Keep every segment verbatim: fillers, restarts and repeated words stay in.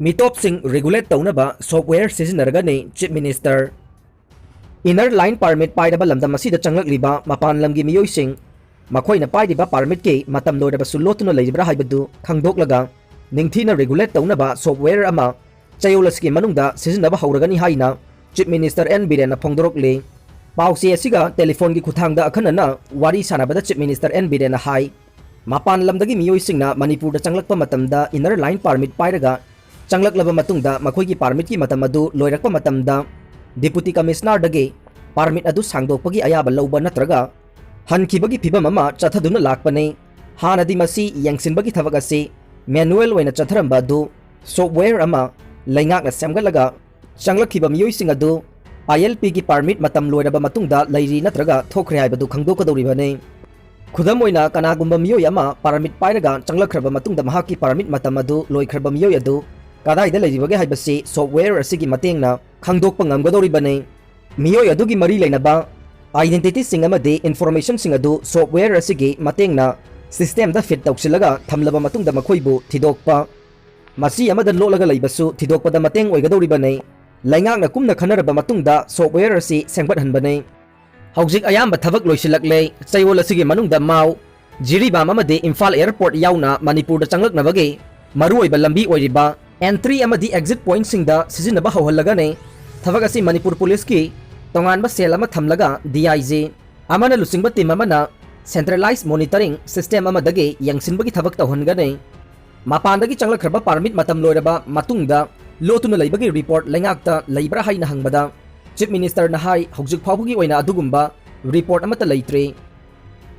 ꯃꯤꯇꯣꯞꯁꯤꯡ regulate ꯇꯧꯅꯕ software ꯁꯤꯖꯤꯟꯅꯔꯒꯅꯤ Chief Minister꯫ Inner Line Permit ꯄꯥꯏꯔꯕ ꯂꯝꯗꯝ ꯑꯁꯤꯗ ꯆꯪꯂꯛꯂꯤꯕ ꯃꯄꯥꯟ ꯂꯝꯒꯤ ꯃꯤꯑꯣꯏꯁꯤꯡ ꯃꯈꯣꯏꯅ ꯄꯥꯏꯔꯤꯕ permitꯀꯤ ꯃꯇꯝ ꯂꯣꯏꯔꯕꯁꯨ ꯂꯣꯠꯇꯨꯅ ꯂꯩꯔꯤꯕ꯭ꯔꯥ ꯍꯥꯏꯕꯗꯨ ꯈꯪꯗꯣꯛꯂꯒ ꯅꯤꯡꯊꯤꯅ regulate ꯇꯧꯅꯕ software ꯑꯃ ꯆꯌꯣꯜ ꯑꯁꯤꯒꯤ ꯃꯅꯨꯡꯗ ꯁꯤꯖꯤꯟꯅꯕ ꯍꯧꯔꯒꯅꯤ ꯍꯥꯏꯅ Chief Minister N ꯕꯤꯔꯦꯟꯅ ꯐꯣꯡꯗꯣꯔꯛꯂꯤ꯫ ꯄꯥꯎꯆꯦ ꯑꯁꯤꯒ ꯇꯦꯂꯤꯐꯣꯟꯒꯤ ꯈꯨꯠꯊꯥꯡꯗ ꯑꯈꯟꯅꯅ ꯋꯥꯔꯤ ꯁꯥꯟꯅꯕꯗ Chief Minister N ꯕꯤꯔꯦꯟꯅ ꯍꯥꯏ, ꯃꯄꯥꯟ ꯂꯝꯗꯒꯤ ꯃꯤꯑꯣꯏꯁꯤꯡꯅ ꯃꯅꯤꯄꯨꯔꯗ ꯆꯪꯂꯛꯄ ꯃꯇꯝꯗ Inner Line Permit ꯄꯥꯏꯔꯒ ꯆꯪꯂꯛꯂꯕ ꯃꯇꯨꯡꯗ ꯃꯈꯣꯏꯒꯤ permitꯀꯤ ꯃꯇꯝ ꯑꯗꯨ ꯂꯣꯏꯔꯛꯄ ꯃꯇꯝꯗ Deputy Commissionerꯗꯒꯤ permit ꯑꯗꯨ ꯁꯥꯡꯗꯣꯛꯄꯒꯤ ꯑꯌꯥꯕ ꯂꯧꯕ ꯅꯠꯇ꯭ꯔꯒ ꯍꯟꯈꯤꯕꯒꯤ ꯐꯤꯚꯝ ꯑꯃ ꯆꯠꯊꯗꯨꯅ ꯂꯥꯛꯄꯅꯤ꯫ ꯍꯥꯟꯅꯗꯤ ꯃꯁꯤ ꯌꯦꯡꯁꯤꯟꯕꯒꯤ ꯊꯕꯛ ꯑꯁꯤ manual ꯑꯣꯏꯅ ꯆꯠꯊꯔꯝꯕ ꯑꯗꯨ software ꯑꯃ ꯂꯩꯉꯥꯛꯅ ꯁꯦꯝꯒꯠꯂꯒ ꯆꯪꯂꯛꯈꯤꯕ ꯃꯤꯑꯣꯏꯁꯤꯡ ꯑꯗꯨ ILPꯒꯤ permit ꯃꯇꯝ ꯂꯣꯏꯔꯕ ꯃꯇꯨꯡꯗ ꯂꯩꯔꯤ ꯅꯠꯇ꯭ꯔꯒ ꯊꯣꯛꯈ꯭ꯔꯦ ꯍꯥꯏꯕꯗꯨ ꯈꯪꯗꯣꯛꯀꯗꯧꯔꯤꯕꯅꯤ꯫ ꯈꯨꯗꯝ ꯑꯣꯏꯅ, ꯀꯅꯥꯒꯨꯝꯕ ꯃꯤꯑꯣꯏ ꯑꯃ permit ꯄꯥꯏꯔꯒ ꯆꯪꯂꯛꯈ꯭ꯔꯕ ꯃꯇꯨꯡꯗ ꯃꯍꯥꯛꯀꯤ permit ꯃꯇꯝ ꯑꯗꯨ ꯂꯣꯏꯈ꯭ꯔꯕ ꯃꯤꯑꯣꯏ ꯑꯗꯨ ꯀꯗꯥꯏꯗ ꯂꯩꯔꯤꯕꯒꯦ ꯍꯥꯏꯕꯁꯤ software ꯑꯁꯤꯒꯤ ꯃꯇꯦꯡꯅ ꯈꯪꯗꯣꯛꯄ ꯉꯝꯒꯗꯧꯔꯤꯕꯅꯤ꯫ ꯃꯤꯑꯣꯏ ꯑꯗꯨꯒꯤ ꯃꯔꯤ ꯂꯩꯅꯕ identityꯁꯤꯡ ꯑꯃꯗꯤ informationꯁꯤꯡ ꯑꯗꯨ software ꯑꯁꯤꯒꯤ ꯃꯇꯦꯡꯅ systemꯗ feed ꯇꯧꯁꯤꯜꯂꯒ ꯊꯝꯂꯕ ꯃꯇꯨꯡꯗ ꯃꯈꯣꯏꯕꯨ ꯊꯤꯗꯣꯛꯄ, ꯃꯆꯤ ꯑꯃꯗ ꯂꯣꯠꯂꯒ ꯂꯩꯕꯁꯨ ꯊꯤꯗꯣꯛꯄꯗ ꯃꯇꯦꯡ ꯑꯣꯏꯒꯗꯧꯔꯤꯕꯅꯤ꯫ ꯂꯩꯉꯥꯛꯅ ꯀꯨꯞꯅ ꯈꯟꯅꯔꯕ ꯃꯇꯨꯡꯗ software ꯑꯁꯤ ꯁꯦꯝꯒꯠꯍꯟꯕꯅꯤ꯫ ꯍꯧꯖꯤꯛ ꯑꯌꯥꯝꯕ ꯊꯕꯛ ꯂꯣꯏꯁꯤꯜꯂꯛꯂꯦ꯫ ꯆꯌꯣꯜ ꯑꯁꯤꯒꯤ ꯃꯅꯨꯡꯗ ꯃꯥꯎ, ꯖꯤꯔꯤꯕꯥꯝ ꯑꯃꯗꯤ ꯏꯝꯐꯥꯜ airport ꯌꯥꯎꯅ ꯃꯅꯤꯄꯨꯔꯗ ꯆꯪꯂꯛꯅꯕꯒꯤ ꯃꯔꯨꯑꯣꯏꯕ ꯂꯝꯕꯤ ꯑꯣꯏꯔꯤꯕ entry ꯑꯃꯗꯤ exit pointꯁꯤꯡꯗ ꯁꯤꯖꯤꯟꯅꯕ ꯍꯧꯍꯜꯂꯒꯅꯤ꯫ ꯊꯕꯛ ꯑꯁꯤ ꯃꯅꯤꯄꯨꯔ ꯄꯨꯂꯤꯁꯀꯤ ꯇꯣꯉꯥꯟꯕ cell ꯑꯃ ꯊꯝꯂꯒ DIG ꯑꯃꯅ ꯂꯨꯆꯤꯡꯕ team ꯑꯃꯅ centralized monitoring system ꯑꯃꯗꯒꯤ ꯌꯦꯡꯁꯤꯟꯕꯒꯤ ꯊꯕꯛ ꯇꯧꯍꯟꯒꯅꯤ꯫ ꯃꯄꯥꯟꯗꯒꯤ ꯆꯪꯂꯛꯈ꯭ꯔꯕ permit ꯃꯇꯝ ꯂꯣꯏꯔꯕ ꯃꯇꯨꯡꯗ ꯂꯣꯠꯇꯨꯅ ꯂꯩꯕꯒꯤ report ꯂꯩꯉꯥꯛꯇ ꯂꯩꯕ꯭ꯔꯥ ꯍꯥꯏꯅ ꯍꯪꯕꯗ Chief Ministerꯅ ꯍꯥꯏ, ꯍꯧꯖꯤꯛ ꯐꯥꯎꯕꯒꯤ ꯑꯣꯏꯅ ꯑꯗꯨꯒꯨꯝꯕ report ꯑꯃꯠꯇ ꯂꯩꯇ꯭ꯔꯤ꯫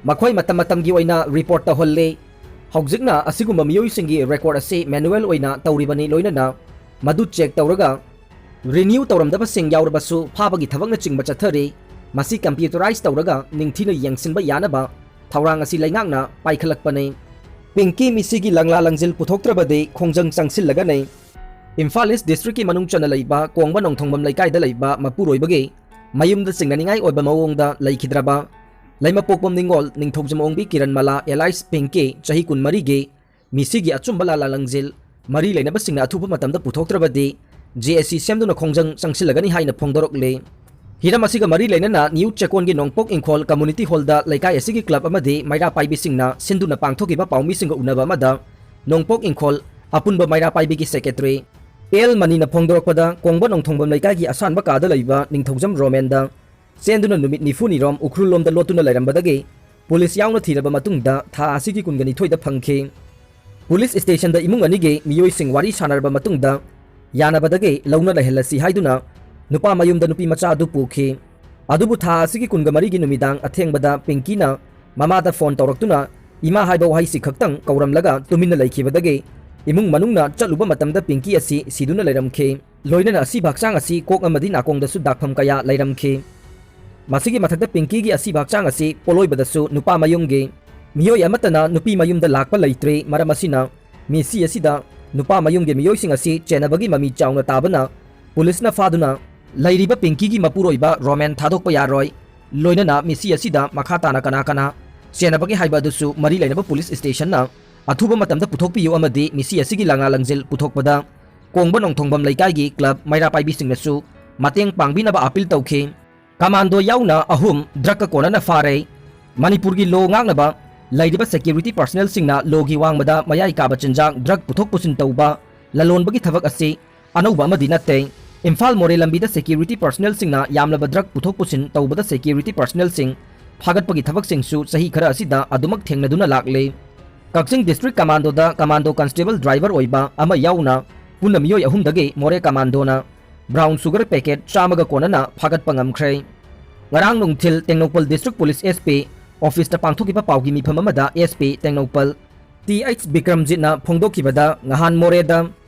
ꯃꯈꯣꯏ ꯃꯇꯝ ꯃꯇꯝꯒꯤ ꯑꯣꯏꯅ report ꯇꯧꯍꯜꯂꯤ꯫ ꯍꯧꯖꯤꯛꯅ ꯑꯁꯤꯒꯨꯝꯕ ꯃꯤꯑꯣꯏꯁꯤꯡꯒꯤ record ꯑꯁꯤ manual ꯑꯣꯏꯅ ꯇꯧꯔꯤꯕꯅꯤ, ꯂꯣꯏꯅꯅ ꯃꯗꯨ check ꯇꯧꯔꯒ renew ꯇꯧꯔꯝꯗꯕꯁꯤꯡ ꯌꯥꯎꯔꯕꯁꯨ ꯐꯥꯕꯒꯤ ꯊꯕꯛꯅꯆꯤꯡꯕ ꯆꯠꯊꯔꯤ꯫ ꯃꯁꯤ computerize ꯇꯧꯔꯒ ꯅꯤꯡꯊꯤꯅ ꯌꯦꯡꯁꯤꯟꯕ ꯌꯥꯅꯕ ꯊꯧꯔꯥꯡ ꯑꯁꯤ ꯂꯩꯉꯥꯛꯅ ꯄꯥꯏꯈꯠꯂꯛꯄꯅꯤ꯫ ꯄꯤꯡꯀꯤ ꯃꯤꯁꯤꯒꯤ ꯂꯪꯂꯥ ꯂꯪꯖꯤꯜ ꯄꯨꯊꯣꯛꯇ꯭ꯔꯕꯗꯤ ꯈꯣꯡꯖꯪ ꯆꯪꯁꯤꯜꯂꯒꯅꯤ꯫ ꯏꯝꯐꯥꯜ East districtꯀꯤ ꯃꯅꯨꯡ ꯆꯟꯅ ꯂꯩꯕ ꯀꯣꯡꯕ ꯅꯣꯡꯊꯣꯡꯕꯝ ꯂꯩꯀꯥꯏꯗ ꯂꯩꯕ ꯃꯄꯨꯔꯣꯏꯕꯒꯤ ꯃꯌꯨꯝꯗ ꯆꯤꯡꯅꯅꯤꯡꯉꯥꯏ ꯑꯣꯏꯕ ꯃꯑꯣꯡꯗ ꯂꯩꯈꯤꯗ꯭ꯔꯕ ꯂꯩꯃꯄꯣꯛꯄꯝ ꯅꯤꯉꯣꯜ ꯅꯤꯡꯊꯧꯖꯝ ꯑꯣꯡꯕꯤ ꯀꯤꯔꯟꯃꯂꯥ alias ꯄꯤꯡꯀꯤ, ꯆꯍꯤ ꯀꯨꯟꯃꯔꯤꯒꯤ, ꯃꯤꯁꯤꯒꯤ ꯑꯆꯨꯝꯕ ꯂꯥꯂꯥ ꯂꯪꯖꯤꯜ ꯃꯔꯤ ꯂꯩꯅꯕꯁꯤꯡꯅ ꯑꯊꯨꯕ ꯃꯇꯝꯗ ꯄꯨꯊꯣꯛꯇ꯭ꯔꯕꯗꯤ ꯖꯦ ꯑꯦꯁ ꯁꯤ ꯁꯦꯝꯗꯨꯅ ꯈꯣꯡꯖꯪ ꯆꯪꯁꯤꯜꯂꯒꯅꯤ ꯍꯥꯏꯅ ꯐꯣꯡꯗꯣꯔꯛꯂꯤ꯫ ꯍꯤꯔꯝ ꯑꯁꯤꯒ ꯃꯔꯤ ꯂꯩꯅꯅ ꯅ꯭ꯌꯨ ꯆꯦꯀꯣꯟꯒꯤ ꯅꯣꯡꯄꯣꯛ ꯏꯪꯈꯣꯜ ꯀꯝꯃꯨꯅꯤꯇꯤ ꯍꯣꯜꯗ ꯂꯩꯀꯥꯏ ꯑꯁꯤꯒꯤ ꯀ꯭ꯂꯕ ꯑꯃꯗꯤ ꯃꯩꯔꯥ ꯄꯥꯏꯕꯤꯁꯤꯡꯅ ꯁꯤꯟꯗꯨꯅ ꯄꯥꯡꯊꯣꯛꯈꯤꯕ ꯄꯥꯎꯃꯤꯁꯤꯡꯒ ꯎꯅꯕ ꯑꯃꯗ ꯅꯣꯡꯄꯣꯛ ꯏꯪꯈꯣꯜ ꯑꯄꯨꯟꯕ ꯃꯩꯔꯥ ꯄꯥꯏꯕꯤꯒꯤ ꯁꯦꯀ꯭ꯔꯦꯇꯔꯤ ꯑꯦꯜ ꯃꯅꯤꯅ ꯐꯣꯡꯗꯣꯔꯛꯄꯗ, ꯀꯣꯡꯕ ꯅꯣꯡꯊꯣꯡꯕꯝ ꯂꯩꯀꯥꯏꯒꯤ ꯑꯁꯥꯟꯕ ꯀꯥꯗ ꯂꯩꯕ ꯅꯤꯡꯊꯧꯖꯝ ꯔꯣꯃꯦꯟꯗ ꯆꯦꯟꯗꯨꯅ ꯅꯨꯃꯤꯠ ꯅꯤꯐꯨꯅꯤ ꯔꯣꯝ ꯎꯈ꯭ꯔꯨꯜꯂꯣꯝꯗ ꯂꯣꯠꯇꯨꯅ ꯂꯩꯔꯝꯕꯗꯒꯤ ꯄꯨꯂꯤꯁ ꯌꯥꯎꯅ ꯊꯤꯔꯕ ꯃꯇꯨꯡꯗ ꯊꯥ ꯑꯁꯤꯒꯤ ꯀꯨꯟꯒ ꯅꯤꯊꯣꯏꯗ ꯐꯪꯈꯤ꯫ ꯄꯨꯂꯤꯁ ꯁ꯭ꯇꯦꯁꯟꯗ ꯏꯃꯨꯡ ꯑꯅꯤꯒꯤ ꯃꯤꯑꯣꯏꯁꯤꯡ ꯋꯥꯔꯤ ꯁꯥꯟꯅꯔꯕ ꯃꯇꯨꯡꯗ ꯌꯥꯅꯕꯗꯒꯤ ꯂꯧꯅ ꯂꯩꯍꯜꯂꯁꯤ ꯍꯥꯏꯗꯨꯅ ꯅꯨꯄꯥ ꯃꯌꯨꯝꯗ ꯅꯨꯄꯤ ꯃꯆꯥ ꯑꯗꯨ ꯄꯨꯈꯤ꯫ ꯑꯗꯨꯕꯨ ꯊꯥ ꯑꯁꯤꯒꯤ ꯀꯨꯟꯒ ꯃꯔꯤꯒꯤ ꯅꯨꯃꯤꯗꯥꯡ ꯑꯊꯦꯡꯕꯗ ꯄꯤꯡꯀꯤꯅ ꯃꯃꯥꯗ ꯐꯣꯟ ꯇꯧꯔꯛꯇꯨꯅ ꯏꯃꯥ ꯍꯥꯏꯕ ꯋꯥꯍꯩꯁꯤ ꯈꯛꯇꯪ ꯀꯧꯔꯝꯂꯒ ꯇꯨꯃꯤꯟꯅ ꯂꯩꯈꯤꯕꯗꯒꯤ ꯏꯃꯨꯡ ꯃꯅꯨꯡꯅ ꯆꯠꯂꯨꯕ ꯃꯇꯝꯗ ꯄꯤꯡꯀꯤ ꯑꯁꯤ ꯁꯤꯗꯨꯅ ꯂꯩꯔꯝꯈꯤ꯫ ꯂꯣꯏꯅꯅ ꯑꯁꯤꯕ ꯍꯛꯆꯥꯡ ꯑꯁꯤ ꯀꯣꯛ ꯑꯃꯗꯤ ꯅꯥꯀꯣꯡꯗꯁꯨ ꯗꯥꯛꯐꯝ ꯀꯌꯥ ꯂꯩꯔꯝꯈꯤ꯫ ꯃꯁꯤꯒꯤ ꯃꯊꯛꯇ ꯄꯤꯡꯀꯤꯒꯤ ꯑꯁꯤꯕ ꯍꯛꯆꯥꯡ ꯑꯁꯤ ꯄꯣꯠꯂꯣꯏꯕꯗꯁꯨ ꯅꯨꯄꯥ ꯃꯌꯨꯝꯒꯤ ꯃꯤꯑꯣꯏ ꯑꯃꯠꯇꯅ ꯅꯨꯄꯤ ꯃꯌꯨꯝꯗ ꯂꯥꯛꯄ ꯂꯩꯇ꯭ꯔꯦ꯫ ꯃꯔꯝ ꯑꯁꯤꯅ ꯃꯤꯠꯁꯤ ꯑꯁꯤꯗ ꯅꯨꯄꯥ ꯃꯌꯨꯝꯒꯤ ꯃꯤꯑꯣꯏꯁꯤꯡ ꯑꯁꯤ ꯆꯦꯟꯅꯕꯒꯤ ꯃꯃꯤ ꯆꯥꯎꯅ ꯇꯥꯕꯅ ꯄꯨꯂꯤꯁꯅ ꯐꯥꯗꯨꯅ ꯂꯩꯔꯤꯕ ꯄꯤꯡꯀꯤꯒꯤ ꯃꯄꯨꯔꯣꯏꯕ ꯔꯣꯃꯦꯟ ꯊꯥꯗꯣꯛꯄ ꯌꯥꯔꯣꯏ꯫ ꯂꯣꯏꯅꯅ ꯃꯤꯠꯁꯤ ꯑꯁꯤꯗ ꯃꯈꯥ ꯇꯥꯅ ꯀꯅꯥ ꯀꯅꯥ ꯆꯦꯟꯅꯕꯒꯦ ꯍꯥꯏꯕ ꯑꯗꯨꯁꯨ ꯃꯔꯤ ꯂꯩꯅꯕ ꯄꯨꯂꯤꯁ ꯁ꯭ꯇꯦꯁꯟꯅ ꯑꯊꯨꯕ ꯃꯇꯝꯗ ꯄꯨꯊꯣꯛꯄꯤꯌꯨ ꯑꯃꯗꯤ ꯃꯤꯠꯁꯤ ꯑꯁꯤꯒꯤ ꯂꯪꯂꯥ ꯂꯪꯖꯤꯜ ꯄꯨꯊꯣꯛꯄꯗ ꯀꯣꯡꯕ ꯅꯣꯡꯊꯣꯡꯕꯝ ꯂꯩꯀꯥꯏꯒꯤ ꯀ꯭ꯂꯕ ꯃꯩꯔꯥ ꯄꯥꯏꯕꯤꯁꯤꯡꯅꯁꯨ ꯃꯇꯦꯡ ꯄꯥꯡꯕꯤꯅꯕ ꯑꯥꯄꯤꯜ ꯇꯧꯈꯤ꯫ ꯀꯃꯥꯟꯗꯣ ꯌꯥꯎꯅ ꯑꯍꯨꯝ ꯗ꯭ꯔꯒꯀ ꯀꯣꯟꯅꯅ ꯐꯥꯔꯦ꯫ ꯃꯅꯤꯄꯨꯔꯒꯤ ꯂꯣ ꯉꯥꯛꯅꯕ ꯂꯩꯔꯤꯕ ꯁꯦꯀ꯭ꯌꯨꯔꯤꯇꯤ ꯄꯔꯁꯅꯦꯜꯁꯤꯡꯅ ꯂꯣꯒꯤ ꯋꯥꯡꯃꯗ ꯃꯌꯥꯏ ꯀꯥꯕ ꯆꯤꯟꯖꯥꯛ ꯗ꯭ꯔꯒ ꯄꯨꯊꯣꯛ ꯄꯨꯁꯤꯟ ꯇꯧꯕ ꯂꯂꯣꯟꯕꯒꯤ ꯊꯕꯛ ꯑꯁꯤ ꯑꯅꯧꯕ ꯑꯃꯗꯤ ꯅꯠꯇꯦ꯫ ꯏꯝꯐꯥꯜ ꯃꯣꯔꯦ ꯂꯝꯕꯤꯗ ꯁꯦꯀ꯭ꯌꯨꯔꯤꯇꯤ ꯄꯔꯁꯅꯦꯜꯁꯤꯡꯅ ꯌꯥꯝꯂꯕ ꯗ꯭ꯔꯒ ꯄꯨꯊꯣꯛ ꯄꯨꯁꯤꯟ ꯇꯧꯕꯗ ꯁꯦꯀ꯭ꯌꯨꯔꯤꯇꯤ ꯄꯔꯁꯅꯦꯜꯁꯤꯡ ꯐꯥꯒꯠꯄꯒꯤ ꯊꯕꯛꯁꯤꯡꯁꯨ ꯆꯍꯤ ꯈꯔ ꯑꯁꯤꯗ ꯑꯗꯨꯃꯛ ꯊꯦꯡꯅꯗꯨꯅ ꯂꯥꯛꯂꯤ꯫ ꯀꯛꯆꯤꯡ ꯗꯤꯁꯇ꯭ꯔꯤꯛ ꯀꯃꯥꯟꯗꯣꯗ ꯀꯃꯥꯟꯗꯣ ꯀꯟꯁꯇꯦꯕꯜ ꯗ꯭ꯔꯥꯏꯚꯔ ꯑꯣꯏꯕ ꯑꯃ ꯌꯥꯎꯅ ꯄꯨꯟꯅ ꯃꯤꯑꯣꯏ ꯑꯍꯨꯝꯗꯒꯤ ꯃꯣꯔꯦ ꯀꯃꯥꯟꯗꯣꯅ ꯕ꯭ꯔꯥꯎꯟ ꯁꯨꯒꯔ ꯄꯦꯀꯦꯠ ꯆꯥꯝꯃꯒ ꯀꯣꯟꯅꯅ ꯐꯥꯒꯠꯄ ꯉꯝꯈ꯭ꯔꯦ꯫ ꯉꯔꯥꯡ ꯅꯨꯡꯊꯤꯜ Tengnoupal district police S P ꯑꯣꯐꯤꯁꯇ ꯄꯥꯡꯊꯣꯛꯈꯤꯕ ꯄꯥꯎꯒꯤ ꯃꯤꯐꯝ ꯑꯃꯗ S P Tengnoupal T H ꯕꯤꯀ꯭ꯔꯝꯖꯤꯠꯅ ꯐꯣꯡꯗꯣꯛꯈꯤꯕꯗ, ꯉꯍꯥꯟ ꯃꯣꯔꯦꯗ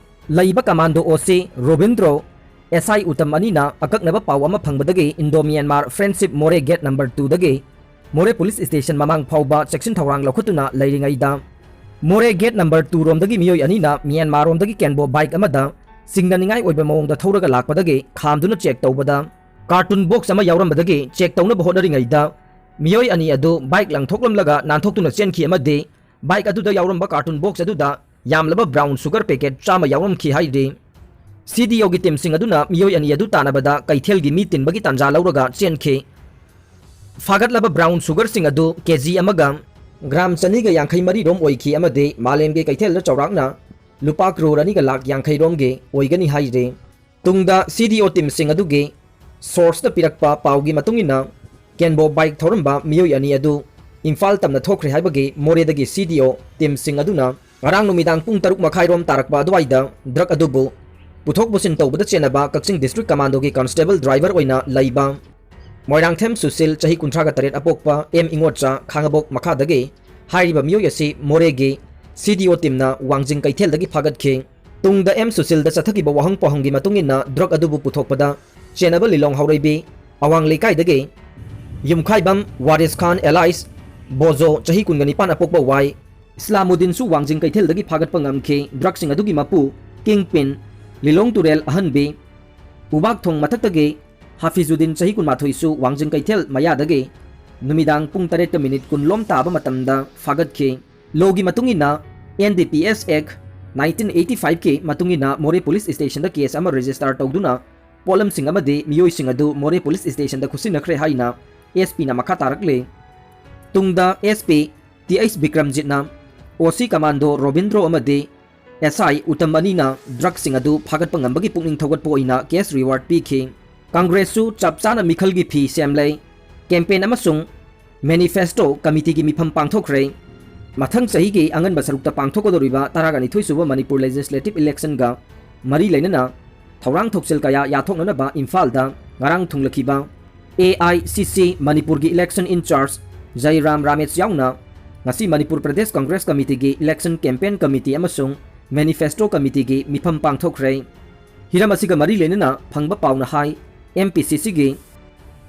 ꯂꯩꯕ ꯀꯃꯥꯟꯗꯣ ꯑꯣ ꯁꯤ ꯔꯣꯕꯤꯟꯗ꯭ꯔꯣ, ꯑꯦꯁ ꯑꯥꯏ ꯎꯇꯝ ꯑꯅꯤꯅ ꯑꯀꯛꯅꯕ ꯄꯥꯎ ꯑꯃ ꯐꯪꯕꯗꯒꯤ ꯏꯟꯗꯣ ꯃ꯭ꯌꯥꯟꯃꯥꯔ ꯐ꯭ꯔꯦꯟꯗꯁꯤꯞ ꯃꯣꯔꯦ ꯒꯦꯠ ꯅꯝꯕꯔ ꯇꯨꯗꯒꯤ ꯃꯣꯔꯦ ꯄꯨꯂꯤꯁ ꯁ꯭ꯇꯦꯁꯟ ꯃꯃꯥꯡ ꯐꯥꯎꯕ ꯆꯦꯛꯁꯤꯟ ꯊꯧꯔꯥꯡ ꯂꯧꯈꯠꯇꯨꯅ ꯂꯩꯔꯤꯉꯩꯗ, ꯃꯣꯔꯦ ꯒꯦꯠ ꯅꯝꯕꯔ ꯇꯨ ꯔꯣꯝꯗꯒꯤ ꯃꯤꯑꯣꯏ ꯑꯅꯤꯅ ꯃ꯭ꯌꯥꯟꯃꯥꯔ ꯔꯣꯝꯗꯒꯤ ꯀꯦꯟꯕꯣ ꯕꯥꯏꯛ ꯑꯃꯗ ꯆꯤꯡꯅꯅꯤꯡꯉꯥꯏ ꯑꯣꯏꯕ ꯃꯑꯣꯡꯗ ꯊꯧꯔꯒ ꯂꯥꯛꯄꯗꯒꯤ ꯈꯥꯝꯗꯨꯅ ꯆꯦꯛ ꯇꯧꯕꯗ ꯀꯥꯔꯇꯨꯟ ꯕꯣꯛꯁ ꯑꯃ ꯌꯥꯎꯔꯝꯕꯗꯒꯤ ꯆꯦꯛ ꯇꯧꯅꯕ ꯍꯣꯠꯅꯔꯤꯉꯩꯗ ꯃꯤꯑꯣꯏ ꯑꯅꯤ ꯑꯗꯨ ꯕꯥꯏꯛ ꯂꯪꯊꯣꯛꯂꯝꯂꯒ ꯅꯥꯟꯊꯣꯛꯇꯨꯅ ꯆꯦꯟꯈꯤ ꯑꯃꯗꯤ ꯕꯥꯏꯛ ꯑꯗꯨꯗ ꯌꯥꯎꯔꯝꯕ ꯀꯥꯔꯇꯨꯟ ꯕꯣꯛꯁ ꯑꯗꯨꯗ ꯌꯥꯝꯂꯕ brown sugar packet ꯆꯥꯝꯃ ꯌꯥꯎꯔꯝꯈꯤ ꯍꯥꯏꯔꯤ꯫ CDOꯒꯤ teamꯁꯤꯡ ꯑꯗꯨꯅ ꯃꯤꯑꯣꯏ ꯑꯅꯤ ꯑꯗꯨ ꯇꯥꯟꯅꯕꯗ ꯀꯩꯊꯦꯜꯒꯤ ꯃꯤ ꯇꯤꯟꯕꯒꯤ ꯇꯥꯟꯖꯥ ꯂꯧꯔꯒ ꯆꯦꯟꯈꯤ꯫ ꯐꯥꯒꯠꯂꯕ brown sugarꯁꯤꯡ ꯑꯗꯨ KG ꯑꯃꯒ gram ꯆꯅꯤꯒ ꯌꯥꯡꯈꯩ ꯃꯔꯤ ꯔꯣꯝ ꯑꯣꯏꯈꯤ ꯑꯃꯗꯤ ꯃꯥꯂꯦꯝꯒꯤ ꯀꯩꯊꯦꯜꯗ ꯆꯥꯎꯔꯥꯛꯅ ꯂꯨꯄꯥ crore ꯑꯅꯤꯒ ꯂꯥꯈ ꯌꯥꯡꯈꯩ ꯔꯣꯝꯒꯤ ꯑꯣꯏꯒꯅꯤ ꯍꯥꯏꯔꯤ꯫ ꯇꯨꯡꯗ CDO teamꯁꯤꯡ ꯑꯗꯨꯒꯤ sourceꯇ ꯄꯤꯔꯛꯄ ꯄꯥꯎꯒꯤ ꯃꯇꯨꯡ ꯏꯟꯅ, ꯀꯦꯟꯕꯣ bike ꯊꯧꯔꯝꯕ ꯃꯤꯑꯣꯏ ꯑꯅꯤ ꯑꯗꯨ ꯏꯝꯐꯥꯜ ꯇꯝꯅ ꯊꯣꯛꯈ꯭ꯔꯦ ꯍꯥꯏꯕꯒꯤ ꯃꯣꯔꯦꯗꯒꯤ CDO teamꯁꯤꯡ ꯑꯗꯨꯅ ꯉꯔꯥꯡ ꯅꯨꯃꯤꯗꯥꯡ ꯄꯨꯡ ꯇꯔꯨꯛ ꯃꯈꯥꯏ ꯔꯣꯝ ꯇꯥꯔꯛꯄ ꯑꯗꯨꯋꯥꯏꯗ drug ꯑꯗꯨꯕꯨ ꯄꯨꯊꯣꯛ ꯄꯨꯁꯤꯟ ꯇꯧꯕꯗ ꯆꯦꯟꯅꯕ ꯀꯛꯆꯤꯡ district commandoꯒꯤ constable driver ꯑꯣꯏꯅ ꯂꯩꯕ ꯃꯣꯏꯔꯥꯡꯊꯦꯝ ꯁꯨꯁꯤꯜ, ꯆꯍꯤ ꯀꯨꯟꯊ꯭ꯔꯥꯒ ꯇꯔꯦꯠ ꯑꯄꯣꯛꯄ ꯑꯦꯝ ꯏꯉꯣꯠꯆꯥ, ꯈꯥꯡꯉꯕꯣꯛ ꯃꯈꯥꯗꯒꯤ ꯍꯥꯏꯔꯤꯕ ꯃꯤꯑꯣꯏ ꯑꯁꯤ ꯃꯣꯔꯦꯒꯤ CDO teamꯅ ꯋꯥꯡꯖꯤꯡ ꯀꯩꯊꯦꯜꯗꯒꯤ ꯐꯥꯒꯠꯈꯤ꯫ ꯇꯨꯡꯗ ꯑꯦꯝ ꯁꯨꯁꯤꯜꯗ ꯆꯠꯊꯈꯤꯕ ꯋꯥꯍꯪ ꯄꯥꯎꯍꯪꯒꯤ ꯃꯇꯨꯡ ꯏꯟꯅ drug ꯑꯗꯨꯕꯨ ꯄꯨꯊꯣꯛꯄꯗ ꯆꯦꯟꯅꯕ ꯂꯤꯂꯣꯡ ꯍꯥꯎꯔꯩꯕꯤ ꯑꯋꯥꯡ ꯂꯩꯀꯥꯏꯗꯒꯤ ꯌꯨꯝꯈꯥꯏꯕꯝ ꯋꯥꯔꯤꯁ ꯈꯥꯟ alias ꯕꯣꯖꯣ, ꯆꯍꯤ ꯀꯨꯟꯒ ꯅꯤꯄꯥꯟ ꯑꯄꯣꯛꯄ ꯋꯥꯏ ꯏꯁꯂꯥꯃꯨꯗꯤꯟꯁꯨ ꯋꯥꯡꯖꯤꯡ ꯀꯩꯊꯦꯜꯗꯒꯤ ꯐꯥꯒꯠꯄ ꯉꯝꯈꯤ꯫ Drugꯁꯤꯡ ꯑꯗꯨꯒꯤ ꯃꯄꯨ, kingpin, ꯂꯤꯂꯣꯡ ꯇꯨꯔꯦꯜ ꯑꯍꯟꯕꯤ, ꯎꯕꯥꯛ ꯊꯣꯡ ꯃꯊꯛꯇꯒꯤ ꯍꯥꯐꯤꯖꯨꯗꯤꯟ, ꯆꯍꯤ ꯀꯨꯟꯃꯥꯊꯣꯏꯁꯨ ꯋꯥꯡꯖꯤꯡ ꯀꯩꯊꯦꯜ ꯃꯌꯥꯗꯒꯤ ꯅꯨꯃꯤꯗꯥꯡ ꯄꯨꯡ ꯇꯔꯦꯠꯀ ꯃꯤꯅꯤꯠ ꯀꯨꯟ ꯂꯣꯝ ꯇꯥꯕ ꯃꯇꯝꯗ ꯐꯥꯒꯠꯈꯤ꯫ Lawꯒꯤ ꯃꯇꯨꯡ ꯏꯟꯅ, NDPS Act nineteen eighty fiveꯀꯤ ꯃꯇꯨꯡ ꯏꯟꯅ ꯃꯣꯔꯦ police stationꯗ case ꯑꯃ register ꯇꯧꯗꯨꯅ ꯄꯣꯠꯂꯝꯁꯤꯡ ꯑꯃꯗꯤ ꯃꯤꯑꯣꯏꯁꯤꯡ ꯑꯗꯨ ꯃꯣꯔꯦ police stationꯗ ꯈꯨꯠꯁꯤꯟꯅꯈ꯭ꯔꯦ ꯍꯥꯏꯅ SPꯅ ꯃꯈꯥ ꯇꯥꯔꯛꯂꯤ꯫ ꯇꯨꯡꯗ SP Th ꯕꯤꯀ꯭ꯔꯝꯖꯤꯠꯅ OC commando Robindro ꯑꯃꯗꯤ SI ꯎꯇꯝ ꯑꯅꯤꯅ drugꯁꯤꯡ ꯑꯗꯨ ꯐꯥꯒꯠꯄ ꯉꯝꯕꯒꯤ ꯄꯨꯛꯅꯤꯡ ꯊꯧꯒꯠꯄ ꯑꯣꯏꯅ cash reward ꯄꯤꯈꯤ꯫ Congressꯁꯨ ꯆꯞ ꯆꯥꯅ ꯃꯤꯈꯜꯒꯤ ꯐꯤ ꯁꯦꯝꯂꯦ꯫ Campaign ꯑꯃꯁꯨꯡ manifesto committeeꯒꯤ ꯃꯤꯐꯝ ꯄꯥꯡꯊꯣꯛꯈ꯭ꯔꯦ꯫ ꯃꯊꯪ ꯆꯍꯤꯒꯤ ꯑꯉꯟꯕ ꯁꯔꯨꯛꯇ ꯄꯥꯡꯊꯣꯛꯀꯗꯧꯔꯤꯕ ꯇꯔꯥꯒ ꯅꯤꯊꯣꯏ ꯁꯨꯕ ꯃꯅꯤꯄꯨꯔ legislative electionꯒ ꯃꯔꯤ ꯂꯩꯅꯅ ꯊꯧꯔꯥꯡ ꯊꯧꯁꯤꯜ ꯀꯌꯥ ꯌꯥꯊꯣꯛꯅꯅꯕ ꯏꯝꯐꯥꯜꯗ ꯉꯔꯥꯡ ꯊꯨꯡꯂꯈꯤꯕ AICC ꯃꯅꯤꯄꯨꯔꯒꯤ election in charge ꯖꯩꯔꯥꯝ ꯔꯥꯃꯦꯁ ꯌꯥꯎꯅ ꯉꯁꯤ Manipur Pradesh Congress Committeeꯒꯤ election campaign committee ꯑꯃꯁꯨꯡ manifesto committeeꯒꯤ ꯃꯤꯐꯝ ꯄꯥꯡꯊꯣꯛꯈ꯭ꯔꯦ꯫ ꯍꯤꯔꯝ ꯑꯁꯤꯒ ꯃꯔꯤ ꯂꯩꯅꯅ ꯐꯪꯕ ꯄꯥꯎꯅ ꯍꯥꯏ, MPCCꯒꯤ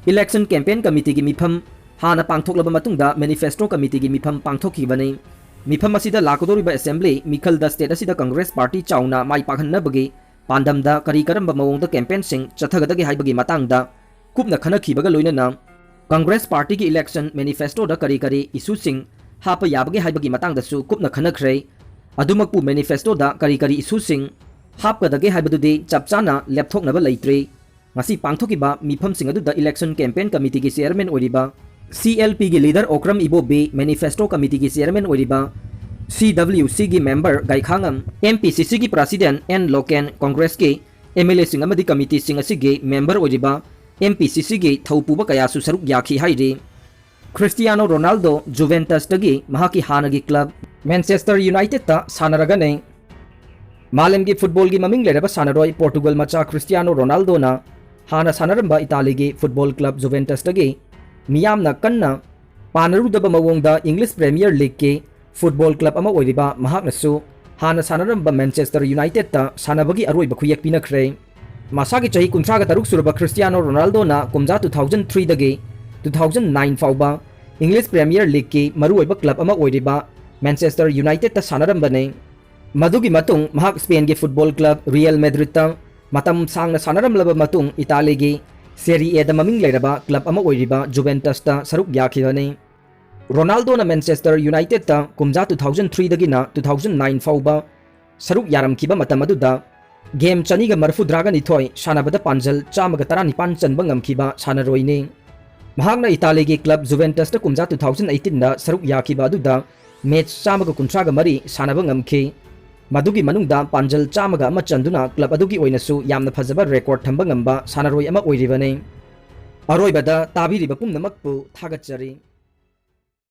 election campaign committeeꯒꯤ ꯃꯤꯐꯝ ꯍꯥꯟꯅ ꯄꯥꯡꯊꯣꯛꯂꯕ ꯃꯇꯨꯡꯗ manifesto committeeꯒꯤ ꯃꯤꯐꯝ ꯄꯥꯡꯊꯣꯛꯈꯤꯕꯅꯤ꯫ ꯃꯤꯐꯝ ꯑꯁꯤꯗ ꯂꯥꯛꯀꯗꯧꯔꯤꯕ assembly ꯃꯤꯈꯜꯗ state ꯑꯁꯤꯗ Congress party ꯆꯥꯎꯅ ꯃꯥꯏ ꯄꯥꯛꯍꯟꯅꯕꯒꯤ ꯄꯥꯟꯗꯝꯗ ꯀꯔꯤ ꯀꯔꯝꯕ ꯃꯑꯣꯡꯗ campaignꯁꯤꯡ ꯆꯠꯊꯒꯗꯒꯦ ꯍꯥꯏꯕꯒꯤ ꯃꯇꯥꯡꯗ ꯀꯨꯞꯅ ꯈꯟꯅꯈꯤꯕꯒ ꯂꯣꯏꯅꯅ Congress partyꯒꯤ election manifestoꯗ ꯀꯔꯤ ꯀꯔꯤ issueꯁꯤꯡ ꯍꯥꯞꯄ ꯌꯥꯕꯒꯦ ꯍꯥꯏꯕꯒꯤ ꯃꯇꯥꯡꯗꯁꯨ ꯀꯨꯞꯅ ꯈꯟꯅꯈ꯭ꯔꯦ꯫ ꯑꯗꯨꯃꯛꯄꯨ ꯃꯦꯅꯤꯐꯦꯁꯇꯣꯗ ꯀꯔꯤ ꯀꯔꯤ ꯏꯁꯨꯁꯤꯡ ꯍꯥꯞꯀꯗꯒꯦ ꯍꯥꯏꯕꯗꯨꯗꯤ ꯆꯞ ꯆꯥꯅ ꯂꯦꯞꯊꯣꯛꯅꯕ ꯂꯩꯇ꯭ꯔꯤ꯫ ꯉꯁꯤ ꯄꯥꯡꯊꯣꯛꯈꯤꯕ ꯃꯤꯐꯝꯁꯤꯡ ꯑꯗꯨꯗ ꯏꯂꯦꯛꯁꯟ ꯀꯦꯝꯄꯦꯟ ꯀꯃꯤꯇꯤꯒꯤ ꯆꯦꯌꯔꯃꯦꯟ ꯑꯣꯏꯔꯤꯕ ꯁꯤ ꯑꯦꯜ ꯄꯤꯒꯤ ꯂꯤꯗꯔ ꯑꯣꯀ꯭ꯔꯝ ꯏꯕꯣꯕꯤ, ꯃꯦꯅꯤꯐꯦꯁꯇꯣ ꯀꯃꯤꯇꯤꯒꯤ ꯆꯦꯌꯔꯃꯦꯟ ꯑꯣꯏꯔꯤꯕ ꯁꯤ ꯗꯕ꯭ꯂꯤꯎ ꯁꯤꯒꯤ ꯃꯦꯝꯕꯔ ꯒꯥꯏꯈꯥꯉꯝ, ꯑꯦꯝ ꯄꯤ ꯁꯤ ꯁꯤꯒꯤ ꯄ꯭ꯔꯁꯤꯗꯦꯟ ꯑꯦꯟ ꯂꯣꯀꯦꯟ, ꯀꯣꯡꯒ꯭ꯔꯦꯁꯀꯤ ꯑꯦꯝ ꯑꯦꯜ ꯑꯦꯁꯤꯡ ꯑꯃꯗꯤ ꯀꯃꯤꯇꯤꯁꯤꯡ ꯑꯁꯤꯒꯤ ꯃꯦꯝꯕꯔ ꯑꯣꯏꯔꯤꯕ ꯑꯦꯝ ꯄꯤ ꯁꯤ ꯁꯤꯒꯤ ꯊꯧꯄꯨꯕ ꯀꯌꯥꯁꯨ ꯁꯔꯨꯛ ꯌꯥꯈꯤ ꯍꯥꯏꯔꯤ꯫ ꯈ꯭ꯔꯤꯁꯇꯤꯌꯥꯅꯣ ꯔꯣꯅꯥꯜꯗꯣ ꯖꯨꯚꯦꯟꯇꯁꯇꯒꯤ ꯃꯍꯥꯛꯀꯤ ꯍꯥꯟꯅꯒꯤ ꯀ꯭ꯂꯕ ꯃꯦꯟꯆꯦꯁꯇꯔ ꯌꯨꯅꯥꯏꯇꯦꯗꯇ ꯁꯥꯟꯅꯔꯒꯅꯤ꯫ ꯃꯥꯂꯦꯝꯒꯤ ꯐꯨꯠꯕꯣꯜꯒꯤ ꯃꯃꯤꯡ ꯂꯩꯔꯕ ꯁꯥꯟꯅꯔꯣꯏ ꯄꯣꯔꯇꯨꯒꯜ ꯃꯆꯥ ꯈ꯭ꯔꯤꯁꯇꯤꯌꯥꯅꯣ ꯔꯣꯅꯥꯜꯗꯣꯅ ꯍꯥꯟꯅ ꯁꯥꯟꯅꯔꯝꯕ ꯏꯇꯥꯂꯤꯒꯤ ꯐꯨꯠꯕꯣꯜ ꯀ꯭ꯂꯕ ꯖꯨꯚꯦꯟꯇꯁꯇꯒꯤ ꯃꯤꯌꯥꯝꯅ ꯀꯟꯅ ꯄꯥꯅꯔꯨꯗꯕ ꯃꯑꯣꯡꯗ ꯏꯪꯂꯤꯁ ꯄ꯭ꯔꯦꯃꯤꯌꯔ ꯂꯤꯒꯀꯤ ꯐꯨꯠꯕꯣꯜ ꯀ꯭ꯂꯕ ꯑꯃ ꯑꯣꯏꯔꯤꯕ ꯃꯍꯥꯛꯅꯁꯨ ꯍꯥꯟꯅ ꯁꯥꯟꯅꯔꯝꯕ ꯃꯦꯟꯆꯦꯁꯇꯔ ꯌꯨꯅꯥꯏꯇꯦꯗꯇ ꯁꯥꯟꯅꯕꯒꯤ ꯑꯔꯣꯏꯕ ꯈꯨꯌꯦꯛ ꯄꯤꯅꯈ꯭ꯔꯦ꯫ ꯃꯁꯥꯒꯤ ꯆꯍꯤ ꯀꯨꯟꯊ꯭ꯔꯥꯒ ꯇꯔꯨꯛ ꯁꯨꯔꯕ ꯈ꯭ꯔꯤꯁꯇꯤꯌꯥꯅꯣ ꯔꯣꯅꯥꯜꯗꯣꯅ ꯀꯨꯝꯖꯥ ꯇꯨ ꯊꯥꯎꯖꯟ ꯊ꯭ꯔꯤꯗꯒꯤ ꯇꯨ ꯊꯥꯎꯖꯟ ꯅꯥꯏꯟ ꯐꯥꯎꯕ ꯏꯪꯂꯤꯁ ꯄ꯭ꯔꯦꯃꯤꯌꯔ ꯂꯤꯒꯀꯤ ꯃꯔꯨꯑꯣꯏꯕ ꯀ꯭ꯂꯕ ꯑꯃ ꯑꯣꯏꯔꯤꯕ ꯃꯦꯟꯆꯦꯁꯇꯔ ꯌꯨꯅꯥꯏꯇꯦꯗꯇ ꯁꯥꯟꯅꯔꯝꯕꯅꯤ꯫ ꯃꯗꯨꯒꯤ ꯃꯇꯨꯡ ꯃꯍꯥꯛ ꯁ꯭ꯄꯦꯟꯒꯤ ꯐꯨꯠꯕꯣꯜ ꯀ꯭ꯂꯕ ꯔꯤꯌꯦꯜ ꯃꯦꯗ꯭ꯔꯤꯗꯇ ꯃꯇꯝ ꯁꯥꯡꯅ ꯁꯥꯟꯅꯔꯝꯂꯕ ꯃꯇꯨꯡ ꯏꯇꯥꯂꯤꯒꯤ ꯁꯦꯔꯤ ꯑꯦꯗ ꯃꯃꯤꯡ ꯂꯩꯔꯕ ꯀ꯭ꯂꯕ ꯑꯃ ꯑꯣꯏꯔꯤꯕ ꯖꯨꯚꯦꯟꯇꯁꯇ ꯁꯔꯨꯛ ꯌꯥꯈꯤꯕꯅꯤ꯫ ꯔꯣꯅꯥꯜꯗꯣꯅ ꯃꯦꯟꯆꯦꯁꯇꯔ ꯌꯨꯅꯥꯏꯇꯦꯗꯇ ꯀꯨꯝꯖꯥ ꯇꯨ ꯊꯥꯎꯖꯟ ꯊ꯭ꯔꯤꯗꯒꯤꯅ ꯇꯨ ꯊꯥꯎꯖꯟ ꯅꯥꯏꯟ ꯐꯥꯎꯕ ꯁꯔꯨꯛ ꯌꯥꯔꯝꯈꯤꯕ ꯃꯇꯝ ꯑꯗꯨꯗ ꯒꯦꯝ ꯆꯅꯤꯒ ꯃꯔꯤꯐꯨꯇꯔꯥꯒ ꯅꯤꯊꯣꯏ ꯁꯥꯟꯅꯕꯗ ꯄꯥꯟꯖꯜ ꯆꯥꯝꯃꯒ ꯇꯔꯥꯅꯤꯄꯥꯟ ꯆꯟꯕ ꯉꯝꯈꯤꯕ ꯁꯥꯟꯅꯔꯣꯏꯅꯤ꯫ ꯃꯍꯥꯛꯅ ꯏꯇꯥꯂꯤꯒꯤ ꯀ꯭ꯂꯕ ꯖꯨꯚꯦꯟꯇꯁꯇ ꯀꯨꯝꯖꯥ ꯇꯨ ꯊꯥꯎꯖꯟ ꯑꯩꯇꯤꯟꯗ ꯁꯔꯨꯛ ꯌꯥꯈꯤꯕ ꯑꯗꯨꯗ ꯃꯦꯆ ꯆꯥꯝꯃꯒ ꯀꯨꯟꯊ꯭ꯔꯥꯒ ꯃꯔꯤ ꯁꯥꯟꯅꯕ ꯉꯝꯈꯤ꯫ ꯃꯗꯨꯒꯤ ꯃꯅꯨꯡꯗ ꯄꯥꯟꯖꯜ ꯆꯥꯝꯃꯒ ꯑꯃ ꯆꯟꯗꯨꯅ ꯀ꯭ꯂꯕ ꯑꯗꯨꯒꯤ ꯑꯣꯏꯅꯁꯨ ꯌꯥꯝꯅ ꯐꯖꯕ ꯔꯦꯀꯣꯔꯗ ꯊꯝꯕ ꯉꯝꯕ ꯁꯥꯟꯅꯔꯣꯏ ꯑꯃ ꯑꯣꯏꯔꯤꯕꯅꯤ꯫ ꯑꯔꯣꯏꯕꯗ ꯇꯥꯕꯤꯔꯤꯕ ꯄꯨꯝꯅꯃꯛꯄꯨ ꯊꯥꯒꯠꯆꯔꯤ꯫